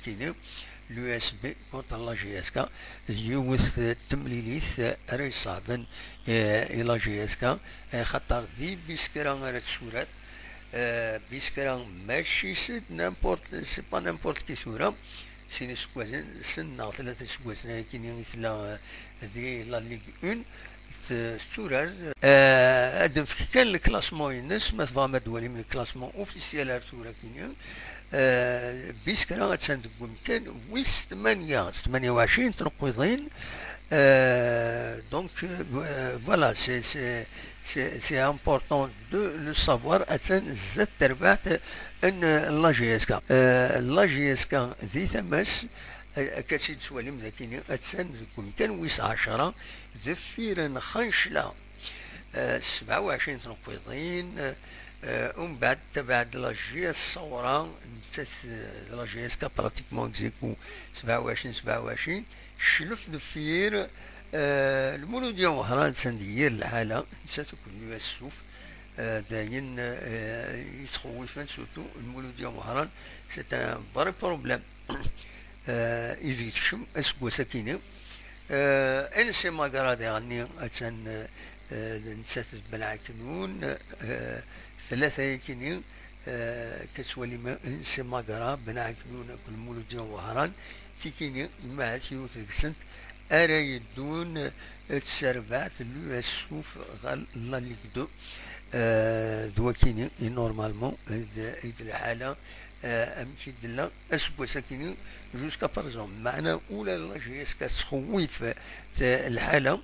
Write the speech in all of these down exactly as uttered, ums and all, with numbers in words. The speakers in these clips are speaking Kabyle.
nekkini, l'U S B contre la J S K, d yiwet n temlilit ara iṣeɛben, eh, i la J S K, eh, xaṭer di Biskra ara tsurar. Eh, Biskra mačči s n'importe, c'est pas n'importe qui tura, sin iseggasen neɣ tlata iseggasen ayakini i tella, eh, di la Ligue un, t-, tetturar. Eh, ad d-nefk kan le classement-ines, ma tebɣam ad d-twalim le classement officiel ar tura kini. Eh, Biskra attan deg wemkan wis tmanya, s tmanya u ɛecrin tneqqiḍin. Eh, donc, eh, voilà, c'est, c'est, c'est, c'est important de le savoir, attan zdat terbaɛt n la J S K. Eh, la J S K di tama-s, eh, akka tt-id-twalim dakini, attan deg wemkan wis ɛecra, deffir n Xancla, eh, sebɛa u ɛecrin tneqqiḍin, eh, umbeɛd tabaɛd la J S Ṣawra, nettat, eh, la J S K pratiquement ex aequo, sebɛa u ɛecrin, sebɛa u ɛecrin, cclef deffir, eh, Lmuludya Wehran, attan di yir lḥala, nettat akked l'U S Suf, eh, dayen, eh, yettxewwifen surtout Lmuludya Wehran, c'est un vrai problème. Eh, ideg tekcem aseggas akini. Eh, N C Magra diɣenni attan, eh, nettat d Ben Ɛeknun, eh, tlata yakini, eh, akka tettwalim N C Magra, Ben Ɛeknun akked Lmuludya Wehran, tikini, imahat yiwet deg-sent ara yeddun, eh, d terbaɛt l'U S Suf ɣer la Ligue deux, eh, d wakini i normalement, eh, d, i d lḥala, eh, amek i d-tella aseggas akini jusqu'à présent. Meɛna ula d la J S K tettxewwif, eh, lḥala,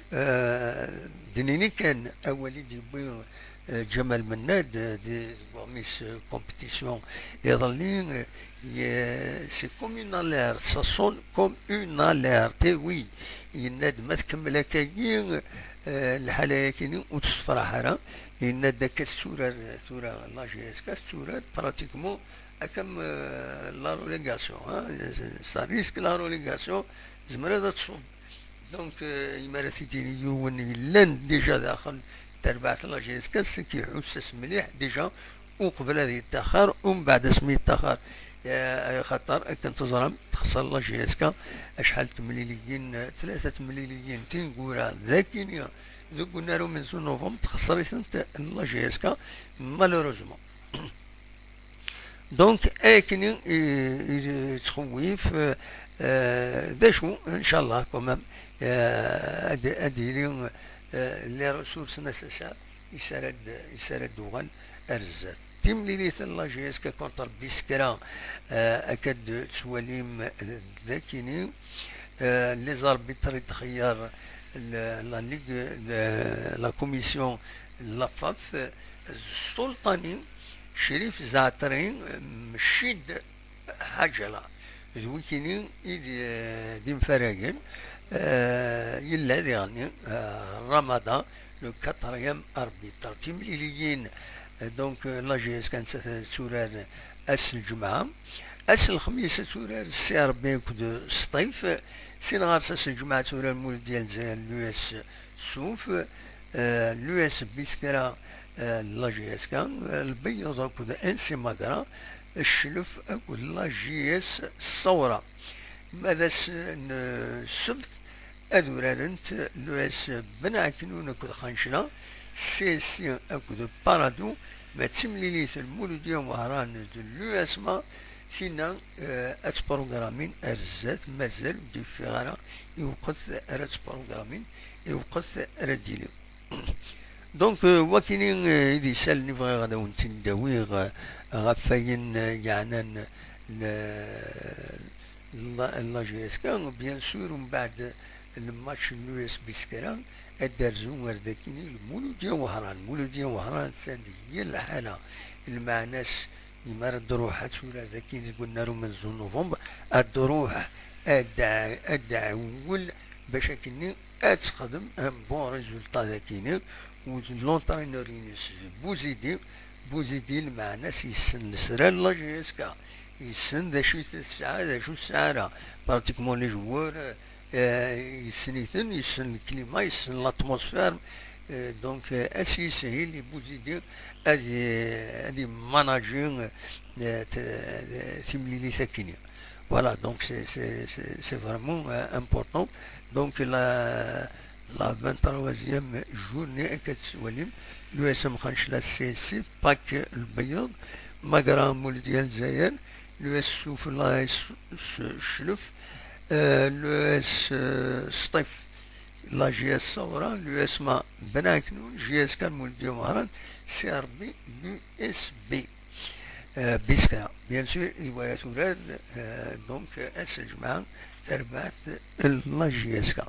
eh, d-nini kan awal i d-yewwi, eh, Ǧamal Mennad, eh, di, deg wamis, eh, compétition iḍelli, eh, ye-, c'est comme une alerte, ça sonne comme une alerte, eh oui, yenna-d ma tkemmel akkagi, eh, lḥala-yakini ur tessefraḥ ara, yenna-d akka tetturar tura la J S K, tetturar pratiquement akka am, eh, la relégation, hein, ça risque la relégation, zemreḍ ad tṣubb. Donc, eh, imi ara t-id-yini yiwen yellan déjà daxel terbaɛt la J S K, c'est que iḥuss-as mliḥ déjà uqbel ad yettaxer, umbeɛd asmi yettaxer, eh, axaṭer akken teẓram texṣer la J S K acḥal n temliliyin, eh, tlata temliliyin tineggura d akini deg unnar umenzu n novembre, texṣer-itent la J S K malheureusement. Donc, akken i, i, i yettxewwif, eh, eh, d acu, inchallah, quand même, eh, ad, ad yili, eh, les ressources nécessaires, i s ara d-, i s ara d-uɣal ar zdat. Timlilit n la J S K contre Biskra, eh, akka d-tettwalim, eh, d akini, eh, les arbitres i d-txeyyer la, la Ligue, la, la commission, la FAF, eh, Ssulṭani, Crif Zeɛtri, Mcid Ḥaǧala. D wikini i d, d imfaragen. Eh, yella diɣenni, eh, Ramada, le quatrième arbitre. Timliliyin, eh, donc, eh, la J S K nettat ad turar ass n lǧemɛa. Ass n lexmis ad turar C R B akked Sṭif. Sin ɣer-s ass n lǧemɛa ad turar Muludya n Lezzayer, l'U S Suf, eh, l'U S Biskra, eh, la J S K, eh, Lbeyyeḍ akked N C Magra, Cclef akked la J S Ṣawra. Ma d ass n ssebt, ad urarent l'U S Ben Ɛeknun akked Xancla, C S C akked Parado, ma d timlilit n Muludya Wehran d l'U S M A, tinna, eh, ad tprugramin ar zdat, mazal ur d-yeffiɣ ara i weqt ara tprugramin, i weqt ara d-yili. Donc, euh, wakini, euh, i d isallen i bɣiɣ ad awen-ten-id-awiɣ, euh, ɣef wayen, euh, yeɛnan, euh, la, la J S K, bien sûr, mbeɛd lmatch n l'U S Biskra, ad d-rzu ar dakini Lmuludya Wehran. Lmuludya Wehran attan deg yir lḥala, lmeɛna-s, imi ara d-ruḥ ad turar dakini deg unnar umenzu n novembre, ad d-ruḥ ad d-, ad d-tɛewwel bac akkenni ad texdem un bon résultat dakini, u d l'entraîneur-ines d Bouzidi. Bouzidi, lmeɛna-s yessen lesrar n la J S K, yessen d acu i tesɛa, d acu ur tesɛi ara. Pratiquement les joueurs, eh, yessen-iten, yessen le climat, yessen l'atmosphère. Eh, donc, eh, ad s-yeshil i Bouzidi ad, ad yemanaji, eh, t-, timlilit akkenni. Voilà, donc c'est, c'est, c'est, c'est vraiment euh, important. Donc la, la vingt-troisième journée, l'U S M Khanchla, c'est, c'est Pâques, le Bayad, Magra Mouldi Alzaïr, l'U S Soufla, Chlef, euh, l'U S euh, Stif, la J S Saura, l'U S M A Benaknoun, J S K Mouldi Maran, C R B, l'U S B. Biska, bien sûr, il va être ouvert, donc, S J M A, Terbat, la J S K.